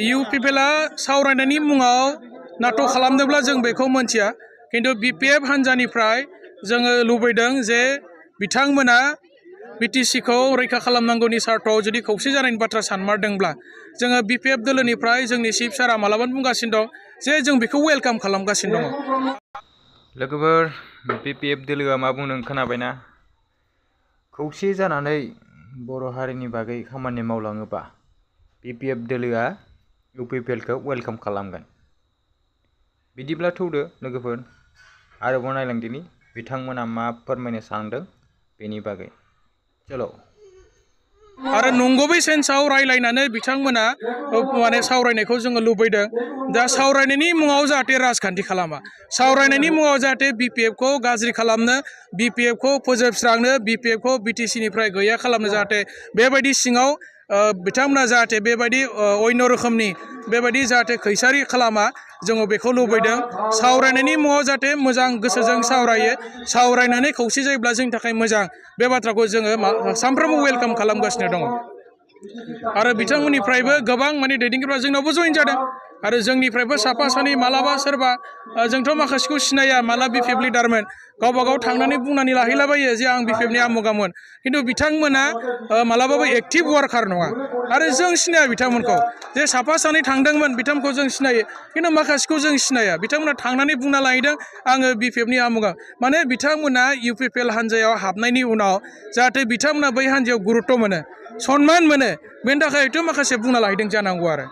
इउपिपिएलआ सावरायनायनि मुङाव नाटक खालामदोंब्ला जों बेखौ मोनथिया किन्तु बिपिएफ हान्जानिफ्राय जोङो लुबैदों जे बिथांमोना बिटिसिखौ रैखा खालामनांगौनि सार्थआव जुदि खौसे जानायनि बाथ्रा सानमारदोंब्ला जोङो बिपिएफ दोलोनिफ्राय जोंनि चिफ सारा मालाबानो बुंगासिनो दं जे जों बेखौ वेलकाम खालामगासिनो दङ। लोगोफोर बिपिएफ दोलोआ मा बुंदों खोनाबायना? खौसे जानानै बर' हारिनि बागै खामानि मावलाङोबा बिपिएफ दोलोआ इउपिपिएलखौ वेलकाम खालामगोन। बिदिब्ला थौदो लोगोफोर आरोबाव नायलांदिनि बिथांमोना मा फोरमायनो सानदों बेनि बागै। चलो। आरो नंगुबै सेन्सआव रायलायनानै बिथांमोना माने सावरायनायखौ जोङो लुबैदों। दा सावरायनायनि मुङाव जाहाथे राजखान्थि खालामा, सावरायनायनि मुङाव जाहाथे बिपिएफखौ गाज्रि खालामनो, बिपिएफखौ फोजोबस्रांनो, बिपिएफखौ बिटिसिनिफ्राय गैया खालामनो जाहाथे बेबायदि सिङाव बिथांमोना जाहाथे बेबायदि अन्य रोखोमनि बेबायदि जाहाथे खैसारि खालामा जोङो बेखौ लुबैदों। सावरायनायनि मुङाव जाहाथे मोजां गोसोजों सावरायो, सावरायनानै खौसे जायोब्ला जोंनि थाखाय मोजां, बे बाथ्राखौ जोङो सानफ्रोमबो वेलकाम खालामगासिनो दङ। आरो बिथांमोननिफ्रायबो गोबां माने दैदेनगिरिफ्रा जोंनावबो जइन जादों आरो जोंनिफ्रायबो साफा सानै मालाबा सोरबा जोंथ' माखासेखौ सिनाया माला बिपिएफ लिडारमोन, गावबा गाव थांनानै बुंनानै लाहैलाबायो जे आं बिपिएफनि आमुगामोन, खिन्थु बिथांमोना मालाबाबो एक्टिभ वार्कार नङा। आरो जों सिनाया बिथांमोनखौ, जे साफा सानै थांदोंमोन बिथांमोनखौ जों सिनायो, खिन्थु माखासेखौ जों सिनाया। बिथांमोना थांनानै बुंना लाहैदों आङो बिपिएफनि आमुगा, माने बिथांमोना इउपिपिएल हान्जायाव हाबनायनि उनाव जाहाथे बिथांमोना बै हान्जायाव गुरुत्त' मोनो, सनमान मोनो, बेनि थाखायथ' माखासे बुंना लाहैदों जानांगौ आरो।